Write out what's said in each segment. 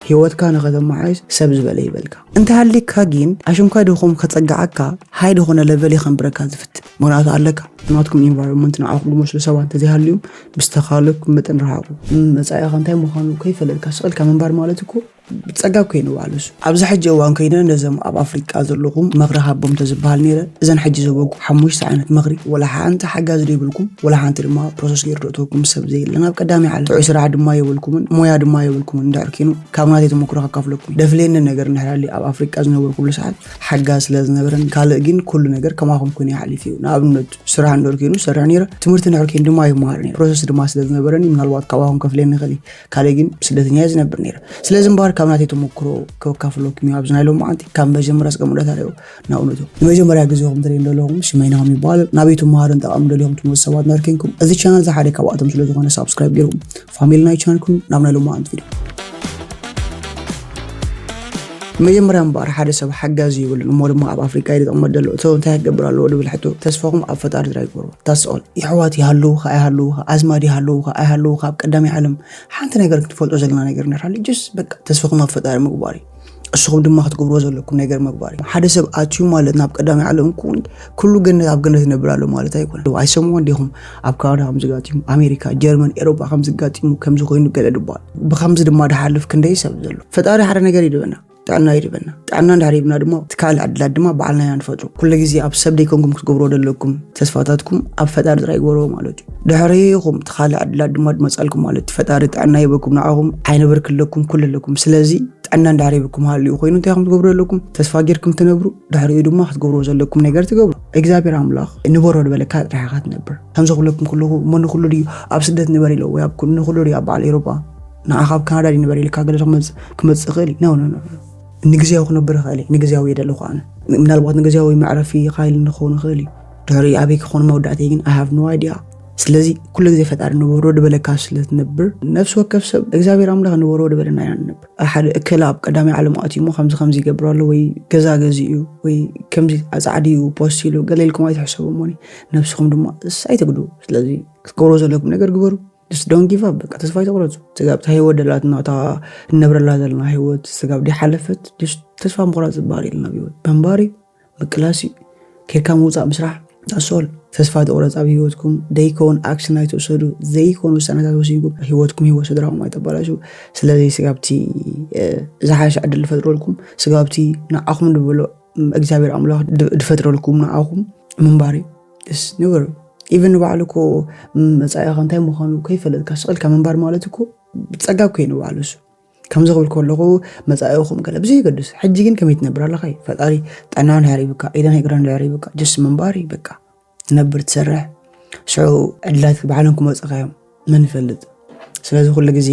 ህይወትካ ንኸተመሓይሽ ሰብ ዝበለ ይበልካ እንተሃሊካ ግን ኣሽንኳይ ድኹም ከጸግዓካ ሃይ ዝኾነ ለቨል የኸንብረካ ዝፍትን ምክንያቱ ኣለካ ናትኩም ኢንቫይሮንመንት ንዓኹም ዝመስሉ ሰባት እንተዘይሃልዮም ብዝተኻለኩም መጠን ረሃቑ። መጻኢኻ እንታይ ምዃኑ ከይፈለጥካ ስቕ ኢልካ ምንባር ማለት እኮ ጸጋ እኮ እዩ ንባዕሉ እሱ። ኣብዚ ሕጂ እዋን ኮይነ ነዞም ኣብ ኣፍሪቃ ዘለኹም መኽሪ ሃቦም ተዝበሃል ነይረ እዘን ሕጂ ዘበኩ ሓሙሽተ ዓይነት መኽሪ ወላ ሓንቲ ሓጋዚ ዘይብልኩም ወላ ሓንቲ ድማ ፕሮሰስ ገይሩ ደእተወኩም ሰብ ዘየለ ናብ ቀዳሚ ዓለም ጥዑይ ስራሕ ድማ የብልኩምን ሞያ ድማ የብልኩምን እንድሕር ኮይኑ ካብ ናተይ ተመክሮ ከካፍለኩም ደፍለየኒ ነገር እንድሕር ኣሊ ኣብ ኣፍሪቃ ዝነበርኩሉ ሰዓት ሓጋዚ ስለ ዝነበረን ካልእ ግን ኩሉ ነገር ከማኹም ኮይኑ ይሓሊፍ እዩ። ንኣብነት ስራሕ እንድሕር ኮይኑ ዝሰርሕ ነይረ ትምህርቲ እንድሕር ኮይኑ ድማ ይመሃር ነይረ ፕሮሰስ ድማ ስለ ዝነበረኒ ምናልባት ካባኹም ከፍለየኒ ይኽእል እዩ። ካልእ ግን ስደተኛ እየ ዝነብር ነይረ። ስለዚ እምበኣር ካብ ናተይ ተመክሮ ከካፍለኩም እዩ ኣብዚ ናይ ሎማዓንቲ ካብ መጀመርያ እስከ ሙዳት ኣርእዮ ናብ እውነቱ። ንመጀመርያ ግዜኹም ትርእዩ እንደለኹም ሽመይ ናሆም ይበሃል። ናበይ ትመሃሩን ጠቓሚ እንደለኹም ትመፁ ሰባት እንድሕር ኮይንኩም እዚ ቻናል እዚ ሓደ ካብኣቶም ስለ ዝኾነ ሳብስክራይብ ገይርኩም ፋሚሊ ናይ ቻናል ኩኑ። ናብ ናይ ሎማዓንቲ ቪድዮ መጀመርያ እምበኣር ሓደ ሰብ ሓጋዚ ይብልን እሞ ድማ ኣብ ኣፍሪቃ እዩ ዝጠቕመ ዘሎ እቶ እንታይ ክገብር ኣለዎ ድብል ሕቶ ተስፋኹም ኣብ ፈጣሪ ጥራይ ግበርዎ that's all። የሕዋት ይሃልውኻ ኣይሃልውኻ ኣዝማድ ይሃልውኻ ኣይሃልውኻ ኣብ ቀዳማይ ዓለም ሓንቲ ነገር ክትፈልጦ ዘለና ነገር እንድሕር ሃልዩ just በቃ ተስፋኹም ኣብ ፈጣሪ ምግባር እዩ። እስኹም ድማ ክትገብርዎ ዘለኩም ነገር ምግባር እዩ። ሓደ ሰብ ኣትዩ ማለት ናብ ቀዳማይ ዓለም ክውን ኩሉ ገነት ኣብ ገነት ይነብር ኣሎ ማለት ኣይኮነን። ኣይሰምዕዎን ዲኹም ኣብ ካናዳ ከም ዝጋጢሙ ኣሜሪካ ጀርመን ኤሮጳ ከም ዝጋጢሙ ከምዚ ኮይኑ ገለ ድበሃል። ብኸምዚ ድማ ድሓልፍ ክንደይ ሰብ ዘሎ። ፈጣሪ ሓደ ነገር ይድበና። ጥዕና ይድበና ጥዕና እንድሕር ሂብና ድማ እቲ ካልእ ዕድላት ድማ ባዕልና ኢና ንፈጥሮ ኩሉ ግዜ ኣብ ሰብ ደይኮንኩም ክትገብርዎ ዘለኩም ተስፋታትኩም ኣብ ፈጣሪ ጥራይ ግበርዎ ማለት እዩ ድሕሪኹም እቲ ካልእ ዕድላት ድማ ድመፃልኩም ማለት እዩ ፈጣሪ ጥዕና ሂበኩም ንዓኹም ዓይነ ብርኪ ኣለኩም ኩሉ ኣለኩም ስለዚ ጥዕና እንድሕር ሂብኩም ሃልዩ ኮይኑ እንታይ ኢኹም ትገብሩ ዘለኩም ተስፋ ጌርኩም ትነብሩ ድሕሪኡ ድማ ክትገብርዎ ዘለኩም ነገር ትገብሩ እግዚኣብሔር ኣምላኽ ንበሮ ዝበለካ ጥራሕ ኢኻ ትነብር ከምዚ ክብለኩም ከለኹ እሞ ንኩሉ ድዩ ኣብ ስደት ንበር ኢለ ወይ ኣብ ኩ- ንኩሉ ድዩ ኣብ በዓል ኤሮጳ ንዓኻ ኣብ ካናዳ ድዩ ንበር ኢልካ ገለ ክመጽእ ክመጽእ ይኽእል እዩ no no no ንግዜያዊ ክነብር ይኽእል እየ ንግዜያዊ እየ ዘለኹ ኣነ ምናልባት ንግዜያዊ መዕረፊ ይኻይል ንኸውን ይኽእል እዩ ድሕሪ ኣበይ ክኾን መወዳእተይ ግን I have no idea ስለዚ ኩሉ ግዜ ፈጣሪ ንበሮ ድበለካ ስለ ትነብር ነፍሲ ወከፍ ሰብ እግዚኣብሔር ኣምላኽ ንበሮ ድበለና ኢና ንነብር ሓደ እከለ ኣብ ቀዳማይ ዓለም ኣትዩ እሞ ከምዚ ከምዚ ይገብር ኣሎ ወይ ገዛ ገዚኡ ወይ ከምዚ ኣጻዕዲኡ ፖስት ኢሉ ገለ ኢልኩም ኣይትሕሰቡ እሞኒ ነብስኹም ድማ እስ ኣይትግድኡ ስለዚ ክትገብሮ ዘለኩም ነገር ግበሩ just don't give up በቃ ተስፋ ኣይትቁረፁ ስጋብ እታ ህይወት ደላትና እታ እነብረላ ዘለና ህይወት ስጋብ ደይሓለፈት just ተስፋ ምቁራፅ ዝበሃል የለን ኣብ ህይወት ምንባር እዩ ምቅላስ እዩ ኬድካ ምውፃእ ምስራሕ that's all ተስፋ ኣይትቁረፅ ኣብ ህይወትኩም ደይከውን ኣክሽን ኣይትውሰዱ ዘይኮኑ ውሳነታት ወሲንኩም ህይወትኩም ህይወት ስድራኹም ኣይተባላሹ ስለዚ ስጋብቲ ዝሓሸ ዕድል ዝፈጥረልኩም ስጋብቲ ንዓኹም ድብሎ እግዚኣብሔር ኣምላኽ ድፈጥረልኩም ንዓኹም ምንባር እዩ ንበሩ ኢቨን ንባዕሉ እኮ መፃኢኻ እንታይ ምዃኑ ከይፈለጥካ ስቕ ኢልካ ምንባር ማለት እኮ ፀጋ እኮ እዩ ንባዕሉ እሱ ከምዚ ክብል ከለኹ መፃኢኹም ገለ ብዘየገድስ ሕጂ ግን ከመይ ትነብር ኣለኻ እዩ ፈጣሪ ጥዕና እንድሕር ይብካ ኢደን እግረን እንድሕር ይብካ ጀስ ምንባር እዩ በቃ ትነብር ትሰርሕ ሽዑ ዕድላት ባዕሎም ክመፅኻ እዮም መን ይፈልጥ ስለዚ ኩሉ ግዜ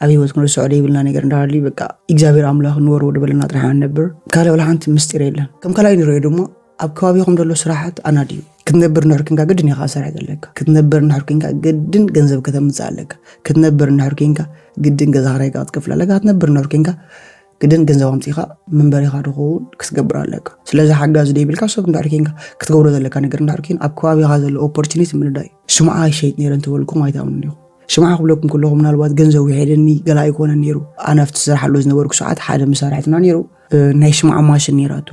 ኣብ ህይወት ክንርስዖ ደይብልና ነገር እንዳሃልዩ በቃ እግዚኣብሔር ኣምላኽ ንወርዎ ድበለና ጥራሕ ንነብር ካልእ ወላ ሓንቲ ምስጢር የለን ከም ካልኣይ ንሪኦ ድማ ኣብ ከባቢኹም ዘሎ ስራሓት ኣናድዩ ክትነብር እንድሕር ኮንካ ግድን ኢኻ ሰርሕ ዘለካ ክትነብር እንድሕር ኮንካ ግድን ገንዘብ ከተምፅእ ኣለካ ክትነብር እንድሕር ኮንካ ግድን ገዛ ክራይካ ክትከፍል ኣለካ ክትነብር እንድሕር ኮንካ ግድን ገንዘብ ኣምፂኻ መንበሪኻ ድኸውን ክትገብር ኣለካ ስለዚ ሓጋዚ ደይብልካ ሰብ እንድሕር ኮንካ ክትገብሮ ዘለካ ነገር እንድሕር ኮን ኣብ ከባቢኻ ዘሎ ኦፖርቹኒቲ ምንዳይ ሽምዓ ይሸይጥ ነይረ እንተበልኩም ኣይትኣምኑን ኢኹም ሽምዓ ክብለኩም ከለኹ ምናልባት ገንዘቡ ይሕደኒ ገላ ኣይኮነን ነይሩ ኣነ ኣብቲ ዝሰርሓሉ ዝነበርኩ ሰዓት ሓደ መሳርሕትና ነይሩ ናይ ሽምዓ ማሽን ነይራቶ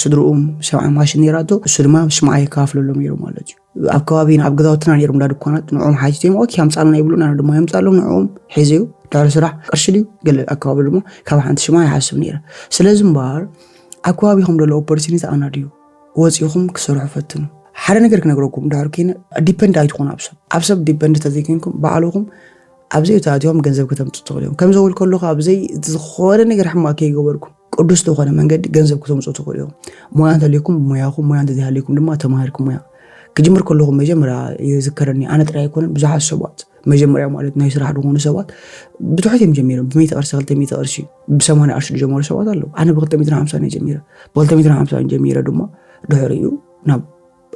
ስድርኡም ሽምዓ ማሽን ነይራቶ እሱ ድማ ሽምዓ የከፋፍለሎም ነይሩ ማለት እዩ ኣብ ከባቢና ኣብ ገዛውትና ነይሮም እንዳ ድኳናት ንዕኦም ሓቲቶም ኦኬ ኣምፃልና ይብሉና ኣነ ድማ የምፃሎም ንዕኦም ሒዘዮ ድሕሪ ስራሕ ቅርሺ ድዩ ገለ ኣከባቢ ድማ ካብ ሓንቲ ሽምዓ ይሓስብ ነይረ ስለዚ እምበኣር ኣብ ከባቢኹም ዘሎ ኦፖርቹኒቲ ኣናድዩ ወፂኹም ክሰርሑ ፈትኑ ሓደ ነገር ክነግረኩም ድሕር ኮይነ ዲፐንድ ኣይትኾኑ ኣብ ሰብ ኣብ ሰብ ዲፐንድ ተዘይኮይንኩም ባዕልኹም ኣብዘይ ተኣትዮም ገንዘብ ከተምፁ ትኽእሉ እዮም ከም ዘብል ከለኹ ኣብዘይ ዝኾነ ነገር ሕማቅ ከይገበርኩም ቅዱስ ዝኾነ መንገዲ ገንዘብ ክተምፁ ትኽእሉ እዮም ሞያ እንተልይኩም ሞያኹም ሞያ እንተዘይሃልይኩም ድማ ተማሂርኩም ሞያ ክጅምር ከለኹም መጀመርያ ይዝከረኒ ኣነ ጥራይ ኣይኮነን ብዙሓት ሰባት መጀመርያ ማለት ናይ ስራሕ ዝኾኑ ሰባት ብትሑት እዮም ጀሚሮም ብሚእቲ ቅርሺ ክልተ ሚእቲ ቅርሺ ብሰማንያ ቅርሺ ዝጀመሩ ሰባት ኣለዉ ኣነ ብክልተ ሚእትን ሓምሳን እየ ጀሚረ ብክልተ ሚእትን ሓምሳን ጀሚረ ድማ ድሕሪኡ ናብ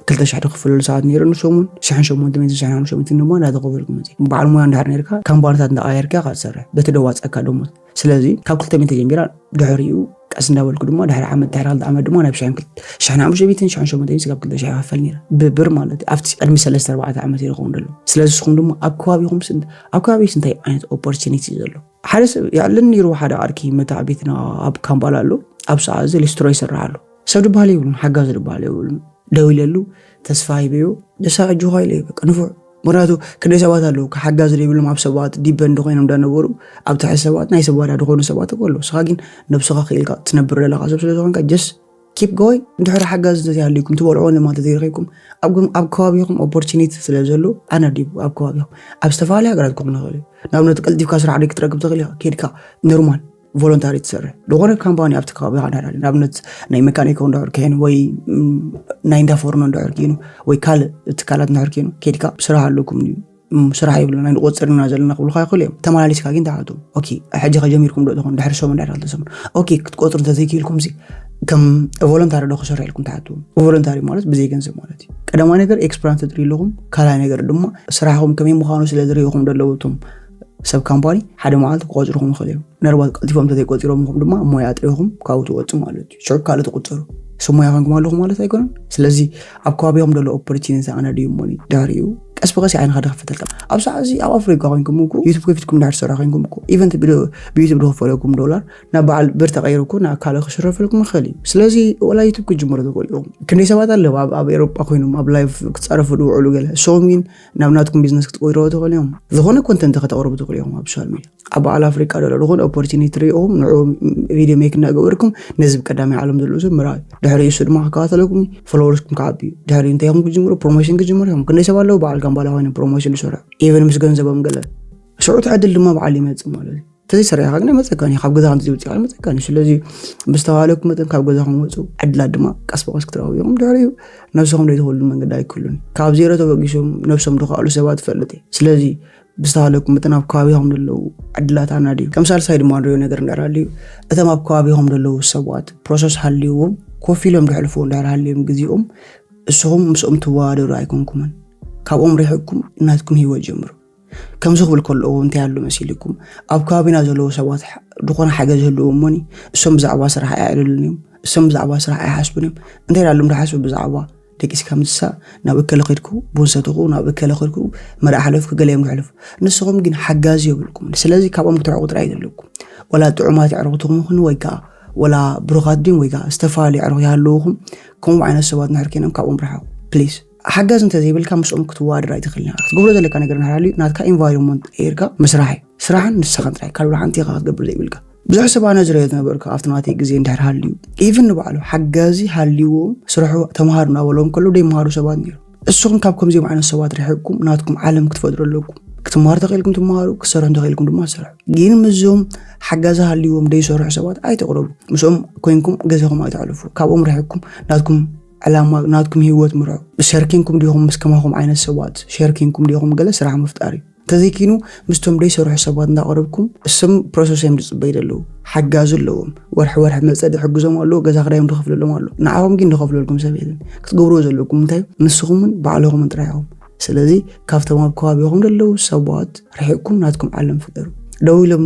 ክልተ ሽሕ ዝኽፈለሉ ሰባት ነይሩ ንሰሙን ሽሕን ሸሞንተ ሚእትን ሽሕን ሓሙሽተ ሚእትን ድማ እንዳተኸፈልኩ መፅእ በዓል ሞያ እንድሕር ነርካ ካምፓኒታት እንዳቐያየርካ ኢኻ ትሰርሕ በቲ ደዋፀካ ደሞዝ ስለዚ ካብ ክልተ ሚእቲ ጀሚራ ድሕሪኡ ቀስ እንዳበልኩ ድማ ድሕሪ ዓመት ድሕሪ ክልተ ዓመት ድማ ናብ ሽሕን ክልተ ሽሕን ሓሙሽተ ሚእትን ሽሕን ሸሞንተ ሚእትን ስጋብ ክልተ ሽሕ ይኸፈል ነይረ ብብር ማለት እዩ ኣብቲ ቅድሚ ሰለስተ ኣርባዕተ ዓመት ይኸውን ዘሎ ስለዚ ንስኹም ድማ ኣብ ከባቢኹም ኣብ ከባቢስ እንታይ ዓይነት ኦፖርቹኒቲ እዩ ዘሎ ሓደ ሰብ ያለን ኒሩ ሓደ ዓርኪ መታዕ ቤትና ኣብ ካምባላ ኣሎ። ኣብ ሰዓት እዚ ሊስትሮ ይሰርሕ ኣሎ። ሰብ ድበሃል የብሉን፣ ሓጋዚ ድበሃል የብሉን። ደው ኢለሉ፣ ተስፋ ሂበዮ። ደሳ ሕጂ ኳ ኢለ በቃ ንፉዕ። ምክንያቱ ክንደይ ሰባት ኣለዉ፣ ሓጋዚ ዘይብሎም፣ ኣብ ሰባት ዲፐንድ ኮይኖም እንዳነበሩ፣ ኣብ ትሕቲ ሰባት፣ ናይ ሰብ ባዳ ዝኾኑ ሰባት እኮ ኣለዉ። ንስኻ ግን ነብስኻ ክኢልካ ትነብር ዘለኻ ሰብ ስለ ዝኾንካ፣ just keep going። እንድሕር ሓጋዚ እንተዘይሃልዩኩም፣ ትበልዕዎ ድማ እንተዘይረኺብኩም፣ ኣብ፣ ኣብ ከባቢኹም ኦፖርቹኒቲ ስለ ዘሎ፣ ኣነ ዲቡ ኣብ ከባቢኹም፣ ኣብ ዝተፈላለያ ሃገራት ክኾን ይኽእል እዩ። ንኣብነት ቀልጢፍካ ስራሕ ደይ ክትረክብ ትኽእል ኢኻ፣ ኬድካ ኖርማል ቮለንታሪ ትሰርሕ ዝኾነ ካምፓኒ ኣብቲ ከባቢ ንኣብነት ናይ መካኒክ እንድሕር ኮይኑ ወይ ናይ እንዳፎርኖ እንድሕር ኮይኑ ወይ ካልእ ትካላት እንድሕር ኮይኑ ኬድካ ስራሕ ኣለኩም ድዩ? ስራሕ የብልና ንቆፅር ኢና ዘለና ክብሉካ ይኽእሉ እዮም። ተመላሊስካ ግን ትሓቶም። ኦኬ፣ ሕጂ ከጀሚርኩም ዶ ትኾን? ድሕሪ ሰሙን ድሕሪ ክልተ ሰሙን። ኦኬ፣ ክትቆፅሩ እንተዘይክኢልኩም ሲ ከም ቮለንታሪ ዶ ክሰርሕ ኢልኩም ትሓትዎም? ቮለንታሪ ማለት ብዘይ ገንዘብ ማለት እዩ። ቀዳማይ ነገር ኤክስፐሪንስ ትርኢ ኣለኹም። ካልኣይ ነገር ድማ ስራሕኹም ከመይ ምዃኑ ስለ ዝርእኹም ዘለዉ እቶም ሰብ ካምፓኒ ሓደ መዓልቲ ክቆፅርኹም ይኽእል እዮም። ምናልባት ቀልጢፎም እንተዘይቆፂሮምኹም ድማ ሞያ ኣጥሪኹም ካብኡ ትወፁ ማለት እዩ። ሽዑ ካልእ ትቁፀሩ። ሰብ ሞያ ኮንኩም ኣለኹም ማለት ኣይኮነን። ስለዚ ኣብ ከባቢኹም ዘሎ ኦፖርቹኒቲ ኣናድዩ እሞኒ ድሕሪኡ ቀስ ብቐስ ዓይንኻ ድኸፈተልካ። ኣብ ሰዓት እዚ ኣብ ኣፍሪካ ኮይንኩም እኮ ዩቱብ ከፊትኩም ድሕር ሰራ ኮይንኩም እኮ ኢቨንት ብዩቱብ ድኽፈለኩም ዶላር ናብ በዓል ብር ተቐይሩ እኮ ናብ ካልእ ክሽረፈልኩም ይኽእል እዩ። ስለዚ ወላ ዩቱብ ክጅምሩ ትኽእሉ ኢኹም። ክንደይ ሰባት ኣለዉ ኣብ፣ ኣብ ኤሮጳ ኮይኖም ኣብ ላይቭ ክፃረፉ ድውዕሉ ገለ። እሶም ግን ናብ ናትኩም ቢዝነስ ክትቆይርዎ ትኽእሉ እዮም። ዝኾነ ኮንተንት ከተቕርቡ ትኽእሉ ኢኹም ኣብ ሶሻል ሚድያ። ኣብ በዓል ኣፍሪቃ ዘሎ ዝኾነ ኦፖርቹኒቲ ሪኢኹም ንዑ ቪድዮ ሜክ እናገበርኩም ነዚ ብቀዳማይ ዓለም ዘሎ ሰብ ምርኣዩ። ድሕሪ እሱ ድማ ክከታተለኩም ፎሎወርስኩም ክዓቢ እዩ። ድሕሪ እንታይ ኢኹም ክጅምሩ? ፕሮሞሽን ክጅምሩ እዮም። ክንደይ ሰብ ኣለዉ በዓል ጋምባላ ኮይኖም ፕሮሞሽን ዝሰርሑ ኢቨን ምስ ገንዘቦም ገለ። ሽዑ እቲ ዕድል ድማ በዓል ይመጽእ ማለት እዩ። እንተዘይሰሪሕካ ግን ኣይመጸካን እዩ። ካብ ገዛኻ እንተዘይወጺእካ ኣይመጸካን እዩ። ስለዚ ብዝተባሃለኩም መጠን ካብ ገዛኹም ወጹ። ዕድላት ድማ ቀስ ብቐስ ክትረኽቡ ኢኹም። ድሕሪኡ ነብስኹም ዘይትኽእሉ መንገዲ ኣይክህሉን። ካብ ዜሮ ተበጊሶም ነብሶም ዝኸኣሉ ሰባት እፈልጥ እየ። ስለዚ ብዝተባሃለኩም መጠን ኣብ ከባቢኹም ዘለዉ ዕድላት ኣናድዩ። ከም ሳልሳይ ድማ ንሪኦ ነገር እንድሕር ሃልዩ፣ እቶም ኣብ ከባቢኹም ዘለዉ ሰባት ፕሮሰስ ሃልይዎም ኮፍ ኢሎም ዘሕልፍዎ እንድሕር ሃልዮም ግዜኦም፣ እስኹም ምስኦም ትወዳደሩ ኣይኮንኩምን። ካብኦም ርሒቕኩም ናትኩም ህይወት ጀምሩ። ከምዚ ክብል ከለኹ እንታይ ኣሎ መሲልኩም? ኣብ ከባቢና ዘለዉ ሰባት ሕ-፣ ዝኾነ ሓገዝ ይህልዎም እሞኒ፣ እሶም ብዛዕባ ስራሕ ኣየዕልሉን እዮም። እሶም ብዛዕባ ስራሕ ኣይሓስቡን እዮም። እንታይ ዳሎም ዝሓስቡ ብዛዕባ ደቂስካ ምትሳእ፣ ናብ እከለ ከድኩ ቡን ሰተኹ፣ ናብ እከለ ከድኩ መርዓ ሓለፍኩ፣ ገለ እዮም ዝሕልፉ። ንስኹም ግን ሓጋዚ የብልኩምን። ስለዚ ካብኦም ክትርሕቑ ጥራይ እዩ ዘለኩም። ወላ ጥዑማት ኣዕሩኽትኹም ይኹኑ ወይ ከኣ ወላ ብሩኻት ድዮም ወይ ከኣ ዝተፈላለዩ ኣዕሩኽ ይሃለውኹም፣ ከምኡ ዓይነት ሰባት እንድሕር ኮይኖም ካብኦም ርሓቑ ፕሊዝ። ሓጋዚ እንተዘይብልካ ምስኦም ክትወዳደር ኣይትኽእልን ኢኻ። ክትገብሮ ዘለካ ነገር እንድሕር ሃልዩ ናትካ ኢንቫይሮንመንት ቀይርካ ምስራሕ እዩ። ስራሕን ንስኻን ጥራይ ካልእ ሓንቲ ኢኻ ክትገብር ዘይብልካ። ብዙሕ ሰብ ኣነ ዝረዮ ዝነበርኩ ኣብቲ ናተይ ግዜ እንድሕር ሃልዩ ኢቭን ንባዕሉ ሓጋዚ ሃልይዎም ስርሑ ተምሃሩ እናበሎም ከለዉ ዘይምሃሩ ሰባት ነይሮም። እስኹም ካብ ከምዚኦም ዓይነት ሰባት ርሒቕኩም ናትኩም ዓለም ክትፈጥሩ ኣለኩም። ክትምሃሩ ተኽኢልኩም ትምሃሩ፣ ክትሰርሑ እንተኽኢልኩም ድማ ትሰርሑ። ግን ምስዞም ሓጋዚ ሃልይዎም ዘይሰርሑ ሰባት ኣይትቕረቡ። ምስኦም ኮይንኩም ገዛኹም ኣይተሕልፉ። ካብኦም ርሒቕኩም ናትኩም ዕላማ፣ ናትኩም ህይወት ምርሑ። ሸር ኬንኩም ዲኹም ምስ ከማኹም ዓይነት ሰባት? ሸር ኬንኩም ዲኹም ገለ ስራሕ ምፍጣር እዩ። እንተዘይኪኑ ምስቶም ዘይሰርሑ ሰባት እንዳቐረብኩም እሶም ፕሮሰስ እዮም ዝፅበዩ ዘለዉ። ሓጋዚ ኣለዎም። ወርሒ ወርሒ መፀ ድሕግዞም ኣለዎ፣ ገዛ ክራዮም ድኸፍለሎም ኣሎ። ንዓኹም ግን ድኸፍለልኩም ሰብ የለን። ክትገብርዎ ዘለኩም እንታይ? ንስኹምን ባዕልኹምን ጥራይ ኢኹም። ስለዚ ካብቶም ኣብ ከባቢኹም ዘለዉ ሰባት ርሒቕኩም ናትኩም ዓለም ፍጠሩ። ደው ኢሎም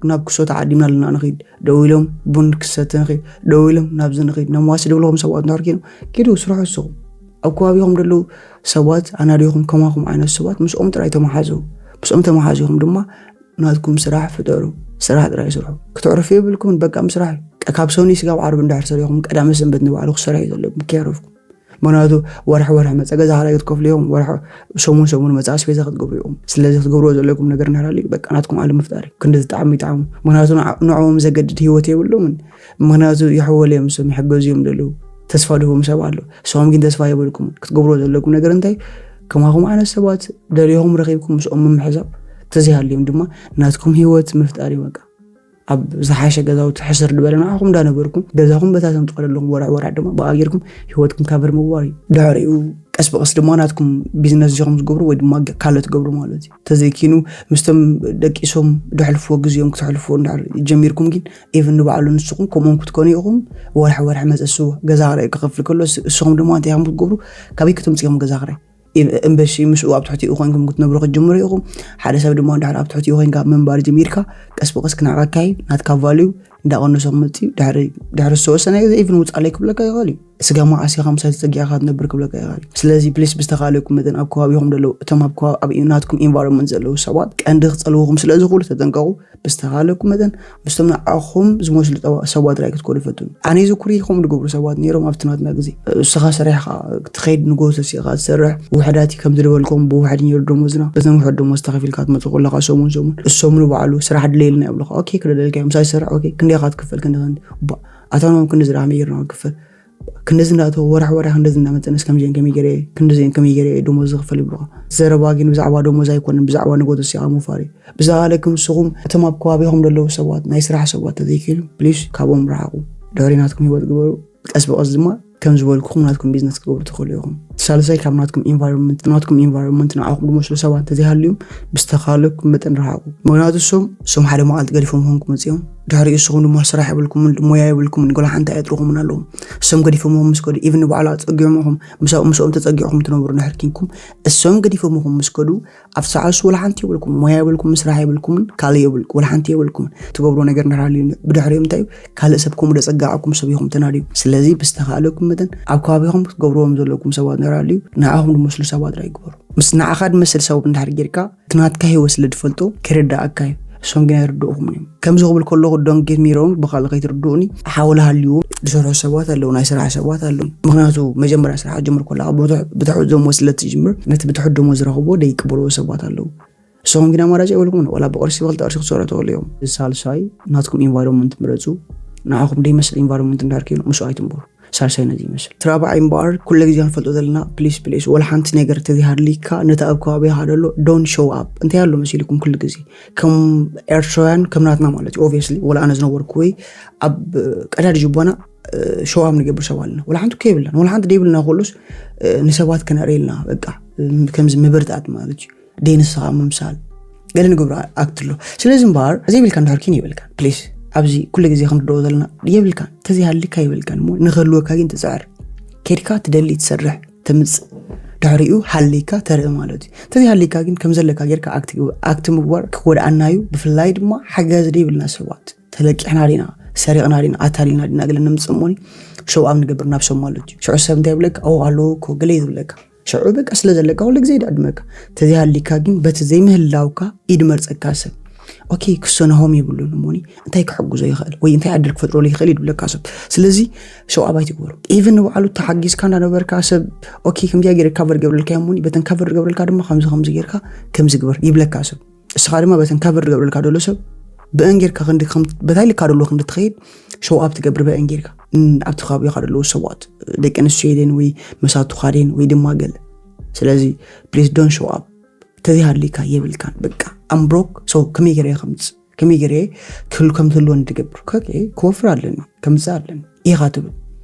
ናብ ክሶ ተዓዲምና ኣለና ንኺድ፣ ደው ኢሎም ቡን ክሰተ ንኺድ፣ ደው ኢሎም ናብዚ ንኺድ፣ ናብ ማሲ ድብልኹም ሰባት እንድሕር ኪኑ ኪዱ ስርሑ እስኹም። ኣብ ከባቢኹም ዘለዉ ሰባት ኣናዲኹም ከማኹም ዓይነት ሰባት ምስኦም ጥራይ ተመሓዙ። ምስኦም ተመሓዚኹም ድማ ናትኩም ስራሕ ፍጠሩ። ስራሕ ጥራይ ስርሑ። ክትዕርፉ የብልኩምን፣ በቃ ምስራሕ እዩ። ካብ ሰኑይ ስጋብ ዓርቢ እንድሕር ሰሪኹም ቀዳመ ሰንበት ንባዕሉ ክሰርሕ እዩ ዘለኩም ከየዕረፍኩም። ምክንያቱ ወርሒ ወርሒ መጸ ገዛ ክራይ ክትከፍሉ ኢኹም፣ ወርሒ ሰሙን ሰሙን መጸ ኣስቤዛ ክትገብሩ ኢኹም። ስለዚ ክትገብርዎ ዘለኩም ነገር እንድሕር ሃልዩ በቃ ናትኩም ዓለም ምፍጣር እዩ። ክንዲ ዝጠዓሙ ይጠዓሙ። ምክንያቱ ንዓ-፣ ንዕኦም ዘገድድ ህይወት የብሎምን። ምክንያቱ ይሕወሉ እዮም፣ እሶም ይሕገዙ እዮም ዘለዉ። ተስፋ ድህቦም ሰብ ኣሎ። እሶም ግን ተስፋ የብልኩምን። ክትገብርዎ ዘለኩም ነገር እንታይ? ከማኹም ዓይነት ሰባት ደሊኹም ረኺብኩም ምስኦም ምምሕዛብ፣ ተዘይሃልዮም ድማ ናትኩም ህይወት ምፍጣር እዩ በቃ። ኣብ ዝሓሸ ገዛውቲ ሕስር ዝበለ ንዓኹም እንዳነበርኩም ገዛኹም በታተን ትኸደለኹም ወርሒ ወርሒ ድማ ብኣ ጌርኩም ህይወትኩም ካቨር ምግባር እዩ። ድሕሪኡ ቀስ ብቐስ ድማ ናትኩም ቢዝነስ ዚኹም ዝገብሩ ወይ ድማ ገ-፣ ካልእ ትገብሩ ማለት እዩ። ተዘይኪኑ ምስቶም ደቂሶም ደሕልፍዎ ግዜኦም ክትሕልፍዎ እንድሕር ጀሚርኩም ግን ኢቭን ንባዕሉ ንስኹም ከምኦም ክትኮኑ ኢኹም። ወርሒ ወርሒ መጸ እሱ ገዛ ክራይ ክኸፍል ከሎ እስ-፣ እስኹም ድማ እንታይ ኢኹም ክትገብሩ? ካበይ ክትምጽኡ ኢኹም ገዛ ክራይ? ኢ-፣ እምበሺ ምስኡ ኣብ ትሕቲኡ ኮይንኩም ክትነብሩ ክትጅምሩ ኢኹም። ሓደ ሰብ ድማ እንድሕር ኣብ ትሕቲኡ ኮይንካ ምንባር ጀሚርካ ቀስ ብቐስ ክነዕቐካ እዩ። ናትካ ቫልዩ እንዳቐነሰ ክመፅእ እዩ። ድሕሪ ዝተወሰነ ግዜ ኢቭን ውፃለይ ክብለካ ይኽእል እዩ። ስጋ መዓስ ኢኻ ምሳይ ተፀጊዕካ ትነብር ክብለካ ይኽእል እዩ። ስለዚ ፕሊስ ብዝተኻለኩም መጠን ኣብ ከባቢኹም ዘለዉ እቶም ኣብ ከባቢ ኣብ ናትኩም ኢንቫይሮንመንት ዘለዉ ሰባት ቀንዲ ክፀልውኹም ስለ ዝኽእሉ ተጠንቀቑ። ብዝተኻለኩም መጠን ምስቶም ንዓኹም ዝመስሉ ሰባት ጥራይ ክትኮኑ ይፈትኑ። ኣነ ዝኩሪ ከምኡ ዝገብሩ ሰባት ነይሮም ኣብቲ ናትና ግዜ። እስኻ ሰሪሕኻ ክትኸይድ ንጎ ተሲኻ ትሰርሕ ውሕዳት ከም ዝደበልኩም ብውሕድ ነይሩ ደሞዝና። በተን ውሕድ ደሞዝ ተኸፊልካ ትመፅእ ከለኻ ሰሙን ሰሙን እሶም ንባዕሉ ስራሕ ድለየልና ይብሉኻ። ኦኬ ክደለልካ እዮም ምሳይ ዝሰርሕ ኦኬ ክንደኻ ትክፈል ክንደ ክንደ ኣታኖም ክንዲ ዝረሃመ ይርና ክፈል ክንደዚ እንዳእተወ ወራሕ ወራሕ ክንደዚ እንዳመፀ ነስ ከምዚአን ከመይ ገይረ ክንደዚአን ከመይ ገይረ ደሞዝ ዝኽፈል ይብሉኻ። ዘረባ ግን ብዛዕባ ደሞዝ ኣይኮነን ብዛዕባ ንጎ ተሲኻ ምፋር እዩ። ብዝተኻለኩም ንስኹም እቶም ኣብ ከባቢኹም ዘለዉ ሰባት ናይ ስራሕ ሰባት ተዘይክኢሉ ፕሊስ ካብኦም ርሓቑ። ድሕሪ ናትኩም ህይወት ግበሩ። ቀስ ብቐስ ድማ ከም ዝበልኩኹም ናትኩም ቢዝነስ ክትገብሩ ትኽእሉ ኢኹም። ሳልሳይ ካብ ናትኩም ኢንቫይሮንመንት ናትኩም ኢንቫይሮንመንት ንዓኹም ዝመስሉ ሰባት እንተዘይሃልዮም ብዝተኻለኩም መጠን ርሓቑ። ምክንያቱ እሶም እሶም ሓደ መዓልቲ ገዲፎም ኹም ክመፅኦም ድሕሪ እስኹም ድማ ስራሕ የብልኩምን ሞያ የብልኩምን ጎላ ሓንቲ ኣየጥርኹምን ኣለዎም። እሶም ገዲፎምኹም ምስ ከዱ ኢቭን ንባዕሉ ኣፀጊዖምኹም ምስኦም ተፀጊዕኹም ትነብሩ ንሕርኪንኩም እሶም ገዲፎምኹም ምስ ከዱ ኣብ ሰዓሱ ወላ ሓንቲ የብልኩም ሞያ የብልኩም ስራሕ የብልኩምን ካልእ የብልኩም ወላ ሓንቲ የብልኩምን ትገብሮ ነገር ንራልዩ ብድሕሪኦም እንታይ እዩ ካልእ ሰብ ከምኡ ደጸጋዕኩም ሰብ ኢኹም ተናድዩ። ስለዚ ብዝተኻለኩም መጠን ኣብ ከባቢኹም ክትገብርዎም ዘለኩም ሰባት ንራልዩ ንዓኹም ዝመስሉ ሰባት ራይ ግበሩ። ምስ ንዓኻ ዝመስል ሰብ እንድሕር ጌርካ እቲ ናትካ ህይወት ስለ ዝፈልጦ ከይረዳእካ እዩ። እሶም ግን ኣይርድእኹምን እዮም። ከምዚ ክብል ከለኹ don't get me wrong ብኻልእ ከይትርድኡኒ ሓውላ ሃልይዎ ዝሰርሑ ሰባት ኣለዉ ናይ ስራሕ ሰባት ኣለዉ። ምክንያቱ መጀመርያ ስራሕ ጀምር ከለካ ብትሑት ደሞዝ ስለ ትጅምር ነቲ ብትሑት ደሞዝ ዝረኽብዎ ደይቅበልዎ ሰባት ኣለዉ። ንስኹም ግን ኣማራጭ የብልኩምን። ዋላ ብቕርሺ ብኽልተ ቅርሺ ክትሰርሑ ትኽእሉ እዮም። ሳልሳይ ናትኩም ኢንቫይሮንመንት ምረፁ። ንዓኹም ደይመስል ኢንቫይሮንመንት እንድሕር ከይኑ ምስኡ ኣይትንበሩ። ሳልሳይ ነዚ ይመስል። እቲ ራብዓይ እምበኣር ኩለ ግዜ ክንፈልጦ ዘለና ፕሊስ ፕሊስ ወላ ሓንቲ ነገር ተዘይሃድሊካ ነቲ ኣብ ከባቢኻ ደሎ don't show up እንታይ ኣሎ መሲልኩም ኩሉ ግዜ ከም ኤርትራውያን ከም ናትና ማለት እዩ obviously ወላ ኣነ ዝነበርኩ ወይ ኣብ ቀዳዲ ጅቦና show up ንገብር ሰብ ኣለና ወላ ሓንቲ ከይብልና ወላ ሓንቲ ደይብልና ከሎስ ንሰባት ከነርእየልና በቃ ከምዚ ምብርታት ማለት እዩ ደይንስኻ ምምሳል ገለ ንገብሮ ኣክት ኣሎ። ስለዚ እምበኣር ዘይብልካ እንድሕር ኪን የብልካን ፕሊስ ኣብዚ ኩሉ ግዜ ከም ትደዎ ዘለና የብልካን ተዘይሃልካ የብልካን እሞ ንክህልወካ ግን ትፅዕር ከድካ ትደሊ ትሰርሕ ትምፅእ ድሕሪኡ ሃሊካ ተርኢ ማለት እዩ። እንተዘይሃሊካ ግን ከም ዘለካ ጌርካ ኣክት ምግባር ክጎድኣና እዩ። ብፍላይ ድማ ሓጋዚ ደይብልና ሰባት ተለቂሕና ዲና ሰሪቕና ዲና ኣታሊልና ዲና ገለ ንምፅእ እሞኒ ሸው ኣብ ንገብር ናብ ሰብ ማለት እዩ። ሽዑ ሰብ እንታይ ይብለካ ኦ ኣለዎ እኮ ገለ እዩ ዝብለካ ሽዑ በቃ ስለ ዘለካ ኩሉ ግዜ ይድዕድመካ። ተዘይሃሊካ ግን በቲ ዘይምህላውካ ኢድ መርፀካ ሰብ ኦኬ ክሰናሆም የብሉን እሞኒ እንታይ ክሕግዞ ይኽእል ወይ እንታይ ዕድል ክፈጥረሉ ይኽእል ይድብለካ ሰብ። ስለዚ ሸው ኣብ ኣይትግበሩ። ኢቭን ንባዕሉ ተሓጊዝካ እንዳነበርካ ሰብ ኦኬ ከምዚያ ገይረ ካቨር ገብረልካ እሞኒ በተን ካቨር ገብረልካ ድማ ከምዚ ከምዚ ጌርካ ከምዚ ግበር ይብለካ ሰብ። እስኻ ድማ በተን ካቨር ገብረልካ ደሎ ሰብ ብእን ጌርካ ክንዲ በታይ ልካ ደሎ ክንዲ ትኸይድ ሸው ኣብ ትገብር በእን ጌርካ ኣብቲ ከባቢኻ ደለዉ ሰባት ደቂ ኣንስትዮ ኢለን ወይ መሳቱኻ ደን ወይ ድማ ገለ ስለዚ ፕሊስ ዶን ሾው ኣፕ ተዘይሃሊካ የብልካን በቃ ኣምብሮክ ሰው ከመይ ገረ ከምፅ ከመይ ገረ ክህሉ ከም ትህልወን ትገብር ክወፍር ኣለኒ ከምፅእ ኣለኒ ኢኻ ትብል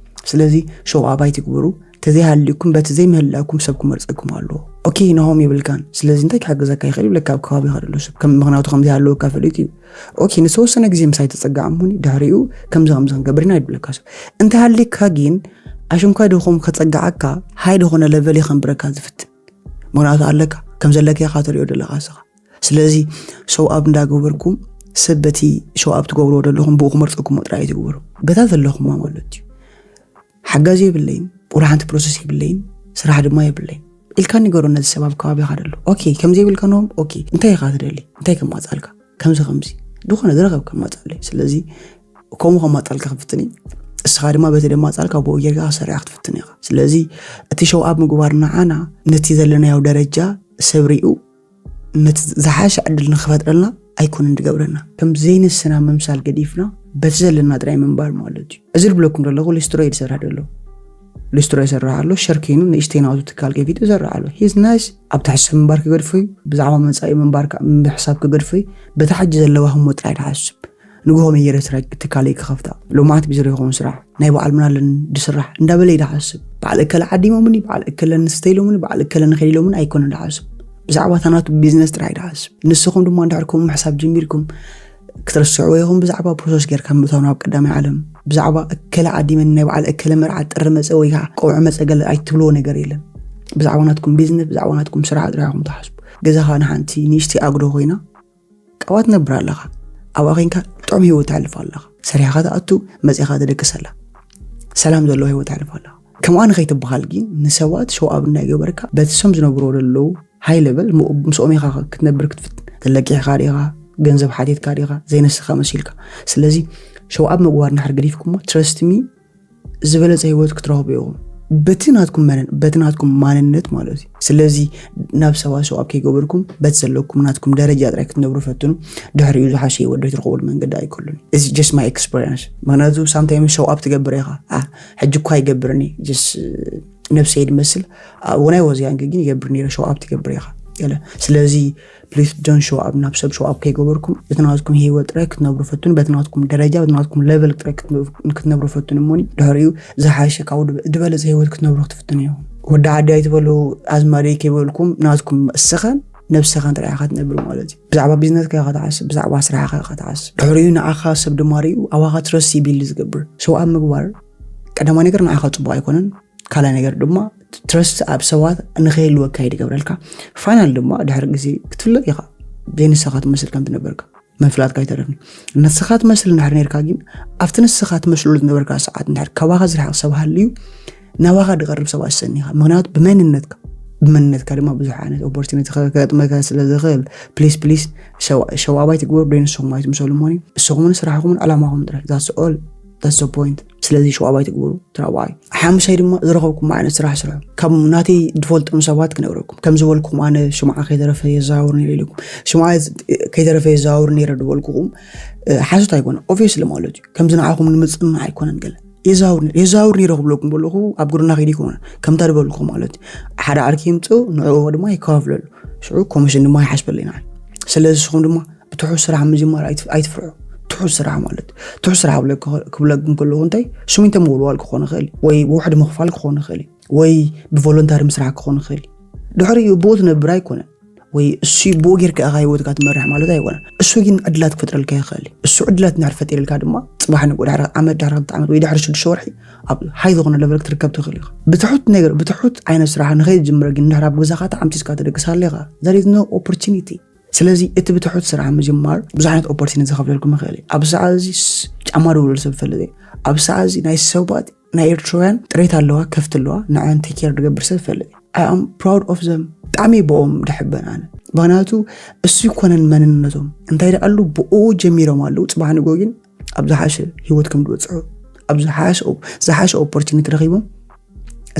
ስለዚ ሾው ኣፕ ኣይትግበሩ ተዘይሃሊኩም በቲ ዘይምህላኩም ሰብ ክመርፀኩም ኣለዎ ኦኬ ናሆም የብልካን ስለዚ እንታይ ክሕግዘካ ይኽእል ይብለካ ኣብ ከባቢኻ ዘሎ ሰብ ከም ምክንያቱ ከም ዘይሃለወካ ፈሊጡ እዩ ኦኬ ንዝተወሰነ ግዜ ምሳይ ተፀጋዕ እሞኒ ድሕሪኡ ከምዚ ከምዚ ክንገብር ኢና ይብለካ ሰብ እንተሃሊካ ግን ኣሽንኳይ ድኹም ከፀጋዓካ ሃይ ዝኾነ ለቨል የኸንብረካ ዝፍትን ምክንያቱ ኣለካ ከም ዘለካ ኢኻ ትሪኦ ዘለካ ስኻ ስለዚ ሸው ኣብ እንዳገበርኩም ሰብ በቲ ሸው ኣብ ትገብርዎ ዘለኹም ብኡ ክመርፀኩም ጥራይ ኣይትግበሩ በታ ዘለኹማ ማለት እዩ ሓጋዚ የብለይን ወላ ሓንቲ ፕሮሰስ የብለይን ስራሕ ድማ የብለይን ኢልካ ንገሮ ነዚ ሰብ ኣብ ከባቢኻ ደሎ ኦኬ ከምዚ የብልካ ነዎም ኦኬ እንታይ ኢኻ ትደሊ እንታይ ከማፃልካ ከምዚ ከምዚ ዝኾነ ዝረኸብ ከማፃለይ ስለዚ ከምኡ ከማፃልካ ክፍትን እዩ እስኻ ድማ በቲ ደማፃልካ ብኡ ጌርካ ክሰርያ ክትፍትን ኢኻ ስለዚ እቲ ሸው ኣብ ምግባር ንዓና ነቲ ዘለናዮ ደረጃ ሰብ ሪኡ ነቲ ዝሓሸ ዕድል ንክፈጥረልና ኣይኮነን ዝገብረና ከም ዘይንስና ምምሳል ገዲፍና በቲ ዘለና ጥራይ ምንባር ማለት እዩ እዚ ዝብለኩም ዘለኹ ሊስትሮ እዩ ዝሰርሕ ዘሎ ሊስትሮ ይሰርሕ ኣሎ ሸር ከይኑ ንእሽተይ ናቱ ትካል ከፊቱ ይሰርሕ ኣሎ ሂዝ ናይስ ኣብ ትሕስብ ምንባር ክገድፎ እዩ ብዛዕባ መፃኢ ምንባር ምሕሳብ ክገድፎ እዩ በታ ሕጂ ዘለዋ ህሞ ጥራይ ድሓስብ ንግሆ መየረ ስራሕ ትካለይ ክኸፍታ ሎማዓት ቢዝሮ ይኸውን ስራሕ ናይ በዓል ምን ኣለኒ ድስራሕ እንዳበለ ይድሓስብ በዓል እከለ ዓዲሞምኒ በዓል እከለ ንስተይሎምኒ በዓል እከለ ንኸይሎምኒ ኣይኮነ ድሓስብ ብዛዕባ ታናቱ ቢዝነስ ጥራሕ ይድሓስብ ንስኹም ድማ እንድሕር ከምኡ ምሕሳብ ጀሚርኩም ክትርስዕዎ ኢኹም ብዛዕባ ፕሮሰስ ጌርካ ምእታው ናብ ቀዳማይ ዓለም ብዛዕባ እከለ ዓዲመኒ ናይ በዓል እከለ መርዓ ጥሪ መፀ ወይ ከዓ ቆብዒ መፀ ገለ ኣይትብልዎ ነገር የለን ብዛዕባ ናትኩም ቢዝነስ ብዛዕባ ናትኩም ስራሕ ጥራሕ ኢኹም ትሓስቡ ገዛኻ ንሓንቲ ንእሽተይ ኣጉዶ ኮይና ካብኣ ትነብር ኣለኻ ኣብኣ ኮይንካ ጥዑም ህይወት ተሕልፍ ኣለኻ። ሰሪሕኻ ትኣቱ፣ መጺኻ ትደቅስ ኣላ። ሰላም ዘለዎ ህይወት ተሕልፍ ኣለኻ። ከምኣ ንኸይትበሃል ግን ንሰባት ሸው ኣብ እናገበርካ በቲ ሰም ዝነብርዎ ዘለዉ ሃይ ለቨል ምስኦም ኢኻ ክትነብር ክትፍትን። ተለቂሕካ ዲኻ? ገንዘብ ሓቲትካ ዲኻ? ዘይነስኻ መሲልካ። ስለዚ ሸው ኣብ ምግባር እንድሕር ገዲፍኩሞ፣ ትረስት ሚ፣ ዝበለጸ ህይወት ክትረኽቡ ኢኹም። በቲ ናትኩም መነን በቲ ናትኩም ማንነት ማለት እዩ። ስለዚ ናብ ሰባት ሸው ኣብ ከይገበርኩም በቲ ዘለኩም ናትኩም ደረጃ ጥራይ ክትነብሩ ፈትኑ። ድሕሪኡ ዝሓሸ ህይወት ዶ ትረኽቡሉ መንገዲ ኣይከሉን። እዚ just my experience። ምክንያቱ ሳምታይም ሸው ኣብ ትገብር ኢኻ። ኣ፣ ሕጂ እኳ ይገብርኒ just ነብሰይ ድመስል። ወናይ ወዚያን ግን ይገብር ነይረ። ሸው ኣብ ትገብር ኢኻ ገለ። ስለዚ ፕሊስ ዶን ሸው ኣብ ናብ ሰብ ሸው ኣብ ከይገበርኩም በቲ ናትኩም ህይወት ጥራይ ክትነብሩ ፈትኑ። በቲ ናትኩም ደረጃ በቲ ናትኩም ሌቨል ጥራይ ክትነብሩ- ክትነብሩ ፈትኑ። እሞኒ ድሕሪኡ ዝሓሸ ካብኡ ድበ- ዝበለጸ ህይወት ክትነብሩ ክትፍትኑ ኢኹም። ወዲ ዓዲ ኣይትበሉ፣ ኣዝማደይ ከይበልኩም ናትኩም እስኻን ነብስኻን ጥራይ ኢኻ ትነብር ማለት እዩ። ብዛዕባ ቢዝነስካ ኢኻ ትሓስብ፣ ብዛዕባ ስራሕካ ኢኻ ትሓስብ። ድሕሪኡ ንዓኻ ሰብ ድማ ሪኡ ኣባኻ ትረስት ይቢል ዝገብር። ሸው ኣብ ምግባር ቀዳማይ ነገር ንዓኻ ጽቡቕ ኣይኮነን። ካልኣይ ነገር ድማ ትረስት ኣብ ሰባት ንኸይህልወካ እዩ ዝገብረልካ። ፋይናል ድማ ድሕሪ ግዜ ክትፍለጥ ኢኻ። ዘይንስኻ ትመስል ከም ትነበርካ ምፍላጥካ ኣይተረፍን። ንስኻ ትመስል እንድሕር ነርካ ግን ኣብቲ ንስኻ ትመስሉ ዝነበርካ ሰዓት እንድሕር ካባኻ ዝርሕቕ ሰብ ሃልዩ ናባኻ ዝቐርብ ሰብ ኣሰኒኻ። ምክንያቱ ብመንነትካ ብመንነትካ ድማ ብዙሕ ዓይነት ኦፖርቹኒቲ ከ- ከገጥመካ ስለ ዝኽእል ፕሊስ ፕሊስ ሸው- ሸው ኣብ ኣይትግበሩ። ዶ ንስኹም ኣይትምሰሉ እሞኒ እስኹምን ስራሕኹምን ዕላማኹም ጥራይ that's all that's the point። ስለዚ ሸው ኣብ ኣይትግበሩ። ትራባይ ሓሙሻይ ድማ ዝረኸብኩም ዓይነት ስራሕ ስርሑ። ካብ ናተይ ዝፈልጦም ሰባት ክነግረኩም ከም ዝበልኩም ኣነ ሽምዓ ከይተረፈ የዘዋውር ነይረ ኢልኩም ሽምዓ ከይተረፈ የዘዋውር ነይረ ዝበልኩኹም ሓሶት ኣይኮነ ኦብቪየስሊ ማለት እዩ። ከምዚ ንዓኹም ንምፅናዕ ኣይኮነን ገለ የዛውር ነይረ የዛውር ነይረ ክብለኩም ከለኹ ኣብ ግርና ከይዲ ይኮነ ከምታ ዝበልኩ ማለት እዩ። ሓደ ዓርኪ ይምፅእ ንዕኡ ድማ ይከፋፍለሉ ሽዑ ኮሚሽን ድማ ይሓስበሉ ኢና። ስለዚ ንስኹም ድማ ብትሑት ስራሕ ምጅማር ኣይት- ኣይትፍርሑ። ትሑት ስራሕ ማለት ትሑት ስራሕ ክብለ- ክብለኩም ከለኹ እንታይ ሽሚንቶ ምውልዋል ክኾን ይኽእል እዩ ወይ ብውሕድ ምኽፋል ክኾን ይኽእል እዩ ወይ ብቮሎንታሪ ምስራሕ ክኾን ይኽእል እዩ። ድሕሪኡ ብኡ ትነብር ኣይኮነን ወይ እሱ ብኡ ጌርካ ኢኻ ህይወትካ ትመርሕ ማለት ኣይኮነን። እሱ ግን ዕድላት ክፈጥረልካ ይኽእል እዩ። እሱ ዕድላት እንድሕር ፈጢርልካ ድማ ፅባሕ ንግሆ ድሕሪ ዓመት ድሕሪ ክልተ ዓመት ወይ ድሕሪ ሽዱሽተ ወርሒ ኣብ ሃይ ዝኾነ ለቨል ክትርከብ ትኽእል ኢኻ። ብትሑት ነገር ብትሑት ዓይነት ስራሕ ንኸይትጅምር ግን እንድሕር ኣብ ገዛኻ ተዓምሲስካ ትደቅስ ሃሊኻ there is no opportunity። ስለዚ እቲ ብትሑት ስራሕ ምጅማር ብዙሕ ዓይነት ኦፖርቹኒቲ ዘኸፍለልኩም ይኽእል እዩ። ኣብ ሰዓት እዚ ስ- ጫማ ድውልል ሰብ ይፈልጥ እየ። ኣብ ሰዓት እዚ ናይ ሰባት ናይ ኤርትራውያን ጥሬት ኣለዋ ከፍት ኣለዋ ንዕን ቴክ ኬር ዝገብር ሰብ ይፈልጥ እየ። I am proud of them። ብጣዕሚ ብኦም ድሕበን ኣነ ምክንያቱ እሱ ይኮነን መንነቶም እንታይ ደኣሉ ብኡ ጀሚሮም ኣለዉ። ፅባሕ ንጎ ግን ኣብ ዝሓሸ ህይወት ከም ዝበፅሑ ኣብ ዝሓሸ ኦ- ዝሓሸ ኦፖርቹኒቲ ረኺቦም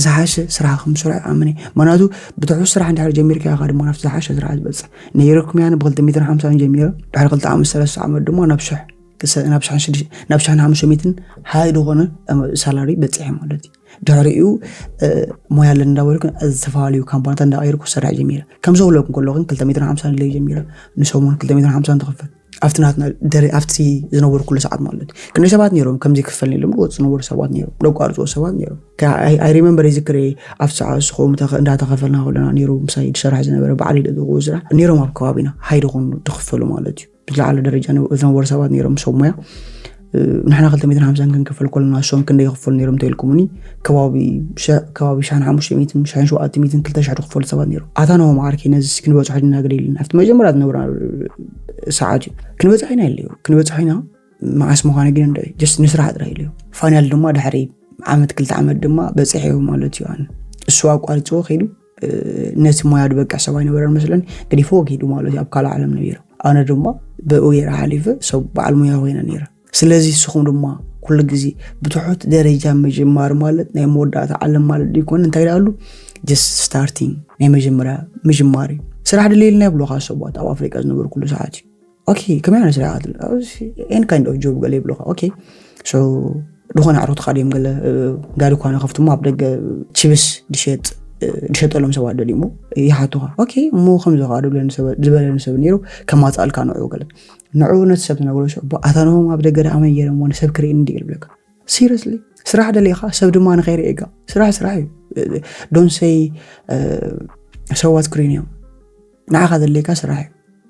ዝሓሸ ስራሕ ከም ዝሰርሑ ይኣምን እየ። ምክንያቱ ብትሑት ስራሕ እንድሕር ጀሚርካ ኢኻ ድማ ናብቲ ዝሓሸ ስራሕ ዝበፅሕ። ነይረኩም እያ ብክልተ ሚእትን ሓምሳን ጀሚረ ድሕሪ ክልተ ዓመት ሰለስተ ዓመት ድማ ናብ ሽሕ ክሰ- ናብ ሽሕን ሽዱሽ- ናብ ሽሕን ሓሙሽተ ሚእትን ሃይ ዝኾነ ሳላሪ በፂሐ ማለት እዩ። ድሕሪኡ እ፣ ሞያ ኣለኒ እንዳበልኩ ዝተፈላለዩ ካምፓኒታት እንዳቀየርኩ ክሰርሕ ጀሚረ። ከም ዘብለኩም ከለኹ ክልተ ሚእትን ሓምሳን ኢለ ጀሚረ ንሰሙን ክልተ ሚእትን ሓምሳን ትኽፈል ኣብቲ ናትና ደረ ኣብቲ ዝነበርኩሉ ሰዓት ማለት እዩ። ክንደይ ሰባት ነይሮም ከምዚ ክፈል ኢሎም ዝወፁ ዝነበሩ ሰባት ነይሮም ደቋርፅዎ ሰባት ነይሮም። ኣይ ሪመምበር ይዝክር ኣብቲ ሰዓት ንስኹም ተኸ- እንዳተኸፈልና ከለና ነይሩ ምሳይ ዝሰርሕ ዝነበረ በዓል ኢለ ዝኽዎ ስራሕ ነይሮም ኣብ ከባቢና ሃይ ዝኾኑ ዝኽፈሉ ማለት እዩ። ብዝለዓለ ደረጃ ዝነበሩ ሰባት ነይሮም ሰብ ሞያ። ንሕና ክልተ ሚእትን ሓምሳን ክንክፈል ከለና እሶም ክንደይ ይኽፈሉ ነይሮም እንተኢልኩምኒ ከባቢ ሸ- ከባቢ ሽሕን ሓሙሽተ ሚእትን ሽሕን ሸውዓተ ሚእትን ክልተ ሽሕ ዝኽፈሉ ሰባት ነይሮም። ኣታ ናሆም ዓርከይ ነዚ ክንበፅሖ ድና ግደ ኢልና ኣብቲ መጀመርያ ዝነበረ ሰዓት እዩ። ክንበፅሖ ኢና ኢለዮ። ክንበፅሖ ኢና መዓስ ምዃነ ግን እንደ ጀስት ንስራሕ ጥራይ ኢለዮ። ፋይናል ድማ ድሕሪ ዓመት ክልተ ዓመት ድማ በፂሐ ማለት እዩ። ኣነ እሱ ኣቋሪፅዎ ከይዱ ነቲ ሞያ ዝበቅዕ ሰብ ኣይነበረን መስለኒ ገዲፍዎ ከይዱ ማለት እዩ። ኣብ ካልእ ዓለም ነቢሩ ኣነ ድማ ብኡ ገይረ ሓሊፈ ሰብ በዓል ሞያ ኮይነ ነይረ። ስለዚ ንስኹም ድማ ኩሉ ግዜ ብትሑት ደረጃ ምጅማር ማለት ናይ መወዳእታ ዓለም ማለት ዘይኮነ እንታይ ደኣሉ just starting ናይ መጀመርያ ምጅማር እዩ። ስራሕ ድልየልና ይብሉኻ ሰባት ኣብ ኣፍሪቃ ዝነበርኩሉ ሰዓት እዩ። ኦኬ ከመይ ዓይነት ስራሕ ትብል any kind of job ገለ ይብሉኻ። ኦኬ so ዝኾነ ኣዕሩኽትኻ ድዮም ገለ ጋሪ እኳ ንኸፍትሞ ኣብ ደገ ችብስ ድሸጥ ድሸጠሎም ሰባት ደልዩሞ ይሓቱኻ። ኦኬ እሞ ከምዚ ከዓ ድብለኒ ሰብ ዝበለኒ ሰብ ነይሩ ከማፃልካ ንዑ ገለ ንዑ ነቲ ሰብ ትነግሮ ሽዑ ኣታ ንሆም ኣብ ደገ ደኣ መን ገይሮሞ ንሰብ ክርእየኒ ድየ ይብለካ። ሲሪየስሊ ስራሕ ደሊኻ ሰብ ድማ ንኸይርእየካ ስራሕ ስራሕ እዩ። ዶን ሰይ ሰባት ክርእዩኒ እዮም። ንዓኻ ዘድልየካ ስራሕ እዩ።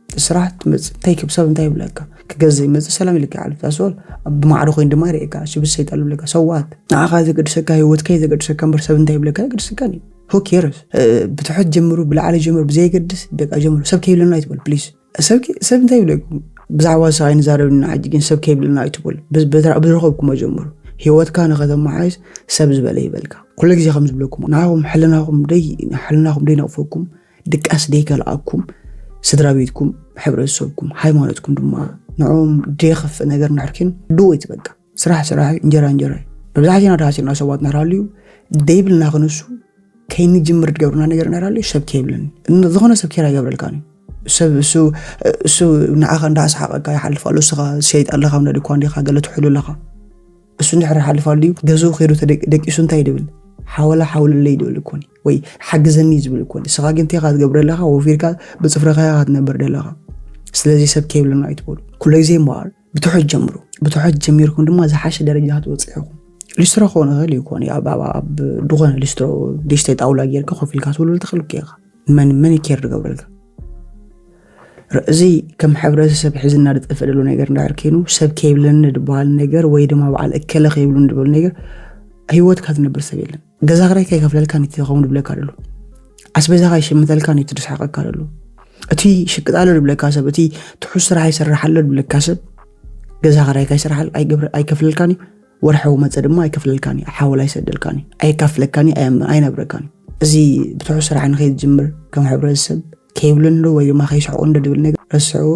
ስራሕ ትመፅእ እንታይ ክብ ሰብ እንታይ ይብለካ ክገዝእ ይመፅእ ሰላም ኢልካ ይሓልፍ ታስወል ብማዕዶ ኮይኑ ድማ ይርእየካ ሽብስ ሰይጣል ይብለካ ሰዋት ንዓኻ ዘገድሰካ ህይወትካ እዩ ዘገድሰካ እምበር ሰብ እንታይ ይብለካ የገድሰካን እዩ። ሁ ኬርስ ብትሑት ጀምሩ ብላዕሊ ጀምሩ ብዘየገድስ በቃ ጀምሩ ሰብ ከይብለና ኣይትበል ፕሊስ። ሰብ እንታይ ይብለኩም ብዛዕባ ንስኻ ኣይንዛረብ ኢና ሕጂ፣ ግን ሰብ ከይብለና ኣይትበሉ። ብዝ-፣ ብዝረ-፣ ብዝረኸብኩሞ ጀምሩ። ህይወትካ ንኸተመሓይሽ ሰብ ዝበለ ይበልካ። ኩሉ ግዜ ከም ዝብለኩም፣ ንዓኹም ሕልናኹም ደይ-፣ ሕልናኹም ደይነቕፈኩም፣ ድቃስ ደይከልኣኩም፣ ስድራ ቤትኩም፣ ሕብረተሰብኩም፣ ሃይማኖትኩም ድማ ንዕኦም ደየኸፍእ ነገር እንድሕር ኮይኑ፣ do it በቃ። ስራሕ ስራሕ እዩ፣ እንጀራ እንጀራ እዩ። መብዛሕትና ደሃሲና ሰባት እንድሕር ሃልዩ ደይብልና ክንሱ ከይንጅምር ትገብርና ነገር እንድሕር ሃልዩ ሰብ ከይብለኒ። እን-፣ ዝኾነ ሰብ ኬር ኣይገብረልካን እዩ። ሰብ እሱ፣ እሱ ንዓኻ እንዳስሓቐካ ይሓልፍ ኣሎ። እስኻ ሸይጥ ኣለኻ፣ ኣብ ነድኳ እንዲኻ ገለ ትሕሉ ኣለኻ። እሱ እንድሕር ሓልፍ ኣልዩ ገዝኡ ከይዱ ተደ-፣ ደቂሱ እንታይ ይድብል? ሓወላ ሓውልለይ ይድብል እኮ እዩ። ወይ ሓግዘኒ ዝብል እኮ እዩ። ንስኻ ግን እንታይ ኢኻ ትገብር ዘለኻ? ወፊርካ ብጽፍርኻ ኢኻ ትነብር ዘለኻ። ስለዚ ሰብ ከይብለና ኣይትበሉ። ኩሉ ግዜ እምበኣር ብትሑት ጀምሩ። ብትሑት ጀሚርኩም ድማ ዝሓሸ ደረጃ ክትበጽሑ ኢኹም። ሊስትሮ ክኾን ይኽእል እዩ፣ ይኮን ኣብ፣ ኣብ፣ ኣብ ዝኾነ ሊስትሮ፣ ዲሽተ ጣውላ ጌርካ ኮፍ ኢልካ ትውልል ትኽእል እኮ ኢኻ። መን፣ መን ኬር ዝገብረልካ? ር-፣ እዚ ከም ሕብረተሰብ ሕዝና ዝጠፍእ ዘሎ ነገር እንድሕር ኮይኑ፣ ሰብ ከይብለኒ ዝበሃል ነገር ወይ ድማ በዓል እከለ ከይብሉን ዝበሉ ነገር፣ ህይወትካ ትነብር ሰብ የለን። ገዛ ክራይካ ይከፍለልካን እዩ እቲ ከምኡ ዝብለካ ዘሎ። ኣስቤዛኻ ይሽምተልካን እዩ እቲ ዝስሓቐካ ዘሎ። እቲ ሽቅጥ ኣሎ ዝብለካ ሰብ፣ እቲ ትሑት ስራሕ ይሰርሕ ኣሎ ዝብለካ ሰብ፣ ገዛ ክራይካ ይሰርሓል-፣ ኣይገብረ-፣ ኣይከፍለልካን እዩ። ወርሓዊ መጸ ድማ ኣይከፍለልካን እዩ። ሓወላ ኣይሰደልካን እዩ። ኣየካፍለካን እዩ። ኣየም-፣ ኣይነብረካን እዩ። እዚ ብትሑት ስራሕ ንኸይትጅምር ከም ሕብረተሰብ ከይብሉ እንዶ ወይ ድማ ከይስሕቑ እንዶ ዝብል ነገር ረስዕዎ።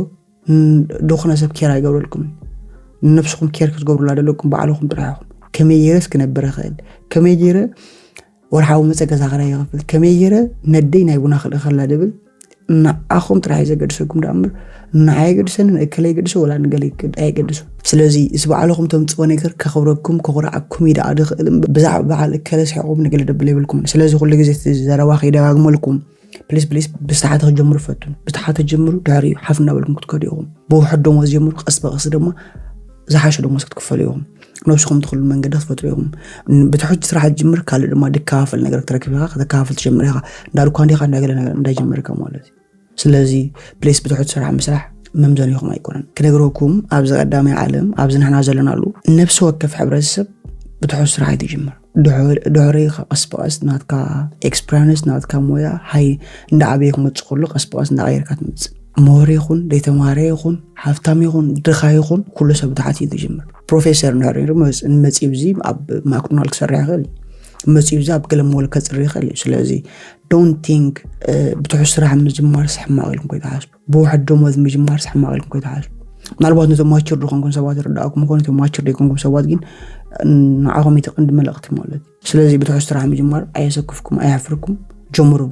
ን-፣ ዝኾነ ሰብ ኬር ኣይገብረልኩምን። ንነብስኹም ኬር ክትገብሩላ ዘለኩም ባዕልኹም ጥራሕ ኢኹም። ከመይ ገይረስ ክነብር እኽእል? ከመይ ገይረ ወርሓዊ መጸ ገዛ ክራይ ይኸፍል? ከመይ ገይረ ነደይ ናይ ቡና ክልእኸላ ዝብል ንዓኹም ጥራሕ እዩ ዘገድሰኩም ደኣ እምበር ንዓይ የገድሰኒ፣ ንእከለ የገድሶ ወላ ንገለ ይገድ-፣ ኣየገድሶ። ስለዚ እዚ ባዕልኹም ተምጽኦ ነገር ከኽብረኩም፣ ከኹርዓኩም እዩ ደኣ ዝኽእል እምበር ብዛዕባ በዓል እከለ ስሒቕኩም ንገለ ደብል የብልኩምን። ስለዚ ኩሉ ግዜ እቲ ዘረባ ከይደጋግመልኩም ፕሊስ፣ ፕሊስ፣ ብዝተሓተ ክትጀምሩ ፈትኑ። ብዝተሓተ ጀምሩ፣ ድሕሪኡ ሓፍ እናበልኩም ክትከዱ ኢኹም። ብውሑድ ደሞዝ ጀምሩ፣ ቀስ ብቐስ ድማ ዝሓሸ ደሞዝ ክትክፈሉ ኢኹም። ነብስኹም ትኽእሉ መንገዲ ክትፈጥሩ ኢኹም። ን-፣ ብትሑት ስራሕ ትጅምር፣ ካልእ ድማ ድከፋፈል ነገር ክትረክብ ኢኻ፣ ከተከፋፍል ትጀምር ኢኻ። እንዳ ድኳን ዲኻ፣ እንዳ ገለ ነገር እንዳጀመርካ ማለት እዩ። ስለዚ ፕሊስ ብትሑት ስራሕ ምስራሕ መምዘኒኹም ኣይኮነን። ክነግረኩም፣ ኣብዚ ቀዳማይ ዓለም፣ ኣብዚ ንሕና ዘለናሉ ነብሲ ወከፍ ሕብረተሰብ ብትሑት ስራሕ እዩ ትጅምር። ድሕሪ-፣ ድሕሪ ኢኻ ቀስ ብቐስ ናትካ ኤክስፐሪንስ፣ ናትካ ሞያ ሃይ እንዳዓበየ ክመጽእ ከሎ ቀስ ብቐስ እንዳቐየርካ ትመጽእ። ምሁር ይኹን፣ ዘይተማሃረ ይኹን፣ ሃፍታም ይኹን፣ ድኻ ይኹን፣ ኩሉ ሰብ ብታሕቲ እዩ ዝጅምር። ፕሮፌሰር እንድሕር ነይሩ መጽ-፣ መጺኡ እዚ ኣብ ማክዶናልድ ክሰርሕ ይኽእል እዩ። መጺኡ እዚ ኣብ ገለ ሞል ከጽሪ ይኽእል እዩ። ስለዚ don't think፣ እ፣ ብትሑት ስራሕ ምጅማርስ ሕማቕ ኢልኩም ከይትሓስቡ። ብውሑድ ደሞዝ ምጅማርስ ሕማቕ ኢልኩም ከይትሓስቡ። ምናልባት ነቶም ማቹር ዝኾንኩም ሰባት ይርድኣኩም ይኾን፣ ነቶም ማቹር ዘይኮንኩም ሰባት ግን ንዓኹም እቲ ቀንዲ መልእኽቲ ማለት እዩ። ስለዚ ብትሑት ስራሕ ምጅማር ኣየሰክፍኩም፣ ኣየሕፍርኩም፣ ጀምሩ።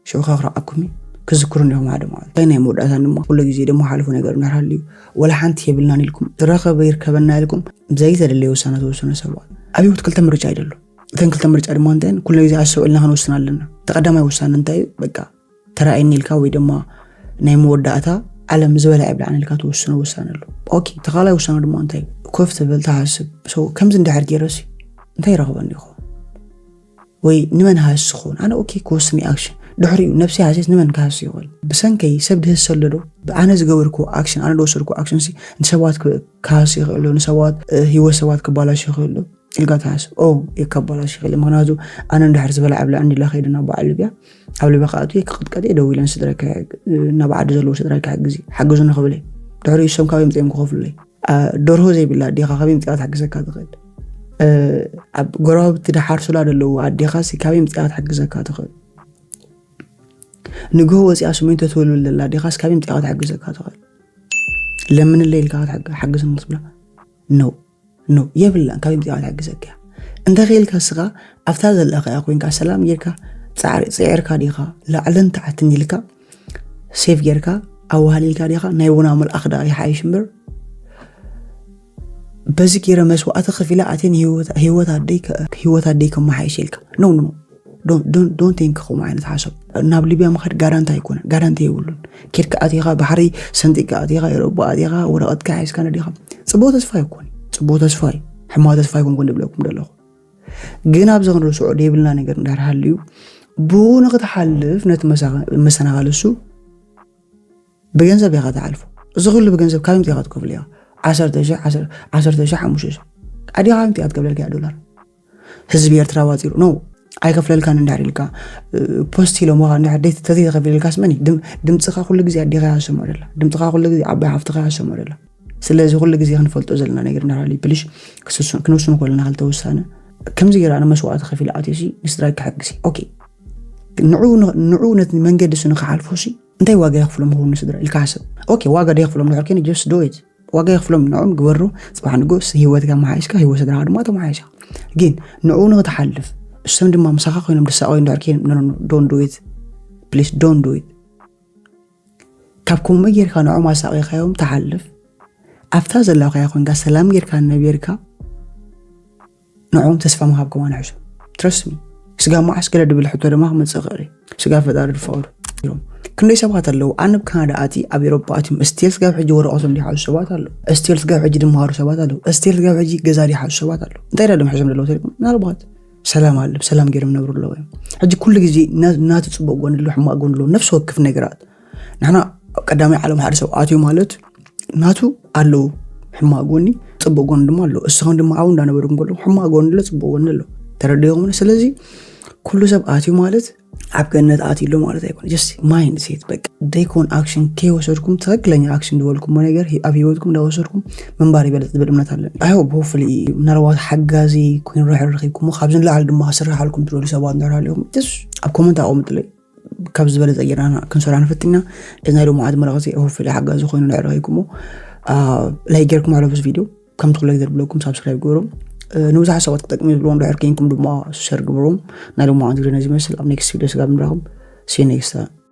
ሽዑ ከኽርዓኩም እዩ። ክዝክሩ እንዲኹም ሓደ ማለት። እንታይ ናይ መወዳእታን ድማ ኩሉ ግዜ ድማ ሓልፉ ነገር እንድሕር ሃልዩ፣ ወላ ሓንቲ የብልናን ኢልኩም፣ ዝረኸበ ይርከበና ኢልኩም፣ ዘይተደለየ ውሳነ ትወስኑ ሰባት። ኣብ ህይወት ክልተ ምርጫ እዩ ዘሎ። እተን ክልተ ምርጫ ድማ እንታይ እየን? ኩሉ ግዜ ኣስተውዒልና ክንወስን ኣለና። እቲ ቀዳማይ ውሳነ እንታይ እዩ? በቃ፣ ተራእየኒ ኢልካ ወይ ድማ ናይ መወዳእታ ዓለም ዝበልዓ ይብልዓኒ ኢልካ ትወስኖ ውሳነ ኣሎ። ኦኬ፣ እቲ ካልኣይ ውሳነ ድማ እንታይ እዩ? ኮፍ ትብል፣ ትሓስብ። ሶ፣ ከምዚ እንድሕር ገይረሲ እንታይ ይረኽበኒ ይኸውን? ወይ ንመን ሃስስ ክኸውን? ኣነ ኦኬ ክወስን እዩ ኣክሽን። ድሕሪኡ ነብሰይ ሃስየስ ንመን ክሃስስ ይኽእል? ብሰንከይ ሰብ ድህሰ ኣሎ ዶ? ብኣነ ዝገበርኩዎ ኣክሽን፣ ኣነ ዝወሰድኩዎ ኣክሽን ሲ ንሰባት ክ-፣ ክሃስስ ይኽእል ዶ? ንሰባት፣ እ፣ ህይወት ሰባት ክባላሽ ይኽእል ዶ? ኢልካ ትሓስብ። ኦ፣ የካባላሽ ይኽእል። ምኽንያቱ ኣነ እንድሕር ዝበልዓ ብልዕኒ ኢለ ከይደ ናብ በዓል ሊብያ፣ ኣብ ሊብያ ክኣቱ እየ፣ ክቕጥቀጥ እየ፣ ደው ኢለ ንስድራይ ክሕግ-፣ ናብ ዓዲ ዘለዉ ስድራይ ክሕግዝ እየ። ሓግዙኒ ክብል እየ። ድሕሪኡ እሶም ካበይ ኣምጺኦም ክኸፍሉለይ? ኣ፣ ደርሆ ዘይብላ ኣዴኻ ካበይ ኣምጺኣ ክትሕግዘካ ትኽእል? እ፣ ኣብ ጎረባብቲ ዝሓርሱላ ዘለዉ ኣዴኻሲ ካበይ ኣምጺኣ ክትሕግዘካ ትኽእል? ንግሆ ወጺኣ ስሚንቶ ትውልውል ዘላ ኣዴኻስ ካበይ ኣምጺኣ ክትሕግዘካ ትኽእል? ለምንለይ ኢልካ ክትሕግ-፣ ሓግዝኒ ክትብላ? ኖ፣ ኖ፣ የብላን። ካበይ ኣምጺኣ ክትሕግዘካ እያ? እንተ ኽኢልካ እስኻ ኣብታ ዘለኻያ ኮይንካ ሰላም ጌርካ ጻዕሪ-፣ ጽዒርካ ዲኻ? ላዕልን ታሕትን ኢልካ ሴፍ ጌርካ ኣዋህሊልካ ዲኻ? ናይ ቡና መልኣኽ ደኣ ይሓይሽ እምበር፣ በዚ ገይረ መስዋእቲ ከፊለ ኣትየ ንህይወት፣ ህይወት ኣደይ ከ-፣ ህይወት ኣደይ ከመሓይሽ ኢልካ? ኖ፣ ኖ፣ ኖ። ዶን፣ ዶን፣ ዶን ቲንክ ከምኡ ዓይነት ሓሳብ። ናብ ሊብያ ምኻድ ጋራንቲ ኣይኮነን፣ ጋራንቲ የብሉን። ኬድካ ኣቲኻ ባሕሪ ሰንጢቅካ ኣቲኻ፣ ኤሮጳ ኣቲኻ፣ ወረቐትካ ሒዝካ ነዲኻ። ጽቡቕ ተስፋ ኣይኮን፣ ጽቡቕ ተስፋ እዩ። ሕማቕ ተስፋ ኣይኮንኩን ዝብለኩም ዘለኹ። ግን ኣብዚ ክንርስዖ ዘይብልና ነገር እንድሕር ሃልዩ፣ ብኡ ንክትሓልፍ ነቲ መሳ-፣ መሰናኽል እሱ ብገንዘብ ኢኻ ትሓልፎ። እዚ ኩሉ ብገንዘብ ካበይ ኣምጺእካ ትከፍሎ ኢኻ? ዓሰርተ ሺሕ፣ ዓሰርተ፣ ዓሰርተ ሺሕ፣ ሓሙሽተ ሺሕ። ኣዴኻ ካበይ ኣምጺኣ ትከፍለልካ እያ ዶላር? ህዝቢ ኤርትራ ባጺሩ። ኖ፣ ኣይከፍለልካን እንድሕር ኢልካ፣ ፖስት ኢሎምኻ እንድሕር ደይ- ተዘይተኸፊልልካስ መን እዩ? ድም- ድምፅኻ ኩሉ ግዜ ኣዴኻ እያ ትሰምዖ ደላ። ድምፅኻ ኩሉ ግዜ ዓባይ ሓፍትኻ እያ ትሰምዖ ደላ። ስለዚ ኩሉ ግዜ ክንፈልጦ ዘለና ነገር እንድሕር ሃልዩ፣ ፕሊስ፣ ክስሱ- ክንውስን ከለና ክልተ ውሳነ። ከምዚ ገይረ ኣነ መስዋእቲ ከፊለ ኣትዩሲ ንስድራይ ክሕግዝ እየ። ኦኬ፣ ንዑ ን- ንዑ ነቲ መንገዲ እሱ ንክሓልፎ ሲ እንታይ ዋጋ የኽፍሎም ይኸውን ንስድራ ኢልካ ሓስብ። ኦኬ፣ ዋጋ ዶ የኽፍሎም ድሕር ኮይኑ just do it። ዋጋ የኽፍሎም፣ ንዕኦም ግበሩ። ፅባሕ ንጎስ ህይወትካ መሓይሽካ፣ ህይወት ስድራኻ ድማ ተመሓይሻ። ግን ንዑ ንክትሓልፍ እሶም ድማ ምሳኻ ኮይኖም ድሳቆ እንድሕር ኮይኖም፣ no, no, no, don't do it, please don't do it። ካብ ከምኡ ጌርካ ንዕኦም ኣሳቂኻዮም ትሓልፍ። ኣብታ ዘላኻያ ኮይንካ ሰላም ጌርካ ነቢርካ ንዕኦም ተስፋ ምሃብ ከማን ሕሹ። Trust me። ስጋ መዓስ ገለ ድብል ሕቶ ድማ ክመፅእ ይኽእል እዩ። ስጋ ፈጣሪ ድፈቐዱ እዮም። ክንደይ ሰባት ኣለዉ፣ ኣነ ኣብ ካናዳ ኣቲ ኣብ ኤሮፓ ኣትዮም ስቲል ስጋብ ሕጂ ወረቐቶም ዲሓዙ ሰባት ኣለዉ። ስቲል ስጋብ ሕጂ ድመሃሩ ሰባት ኣለዉ። ስቲል ስጋብ ሕጂ ገዛ ዲሓዙ ሰባት ኣለዉ። እንታይ ዳ ድም ሕዞም ዘለዉ ተልኩም? ምናልባት ሰላም ኣለ፣ ሰላም ገይሮም ነብሩ ኣለዉ እዮም። ሕጂ ኩሉ ግዜ ና- ናቱ ፅቡቅ ጎን ኣሎ፣ ሕማቅ ጎን ኣሎ፣ ነፍሲ ወከፍ ነገራት። ንሕና ቀዳማይ ዓለም ሓደ ሰብ ኣትዩ ማለት ናቱ ኣለዉ ሕማቅ ጎኒ፣ ፅቡቅ ጎኒ ድማ ኣለዉ። እስኹም ድማ ኣብኡ እንዳነበርኩም ከለኹም ሕማቅ ጎኒ ኣሎ፣ ፅቡቅ ጎኒ ኣሎ። ተረዲእኹም? ስለዚ ኩሉ ሰብ ኣትዩ ማለት ኣብ ገነት ኣትዩ ኣሎ ማለት ኣይኮነ። Just mind set፣ በቃ ደይኮን ኣክሽን ከይወሰድኩም፣ ትኽክለኛ ኣክሽን ዝበልኩሞ ነገር ሂ- ኣብ ህይወትኩም እንዳወሰድኩም ምንባር ይበልፅ ዝብል እምነት ኣለኒ። I hope፣ hopefully፣ ምናልባት ሓጋዚ ኮይኑ ረኪብኩሞ፣ ካብዚ ንላዕሊ ድማ ክስርሓልኩም ትደልዩ ሰባት እንድሕር ሃልዮም፣ just ኣብ ኮመንት ኣቐምጡለይ። ካብ ዝበለፀ ጌርና ክንሰርሕ ንፈትና። እዚ ናይ ሎማዓንቲ መርሃ ግዜ hopefully ሓጋዚ ኮይኑ እንድሕር ረኪብኩሞ፣ ላይክ ጌርኩም ኣሕለፉ እዚ ቪድዮ። ከምቲ ኩሉ ግዜ ዝብለኩም ሳብስክራይብ ግበሮም። እ፣ ንብዙሓት ሰባት ክጠቅሙ ዝብልዎም ድሕር ኮይንኩም ድማ ሸር ግበሮም። ናይ ሎማዓንቲ ቪድዮ ነዚ ይመስል። ኣብ ኔክስት ቪድዮ ስጋብ ንራኸብ። See you next time።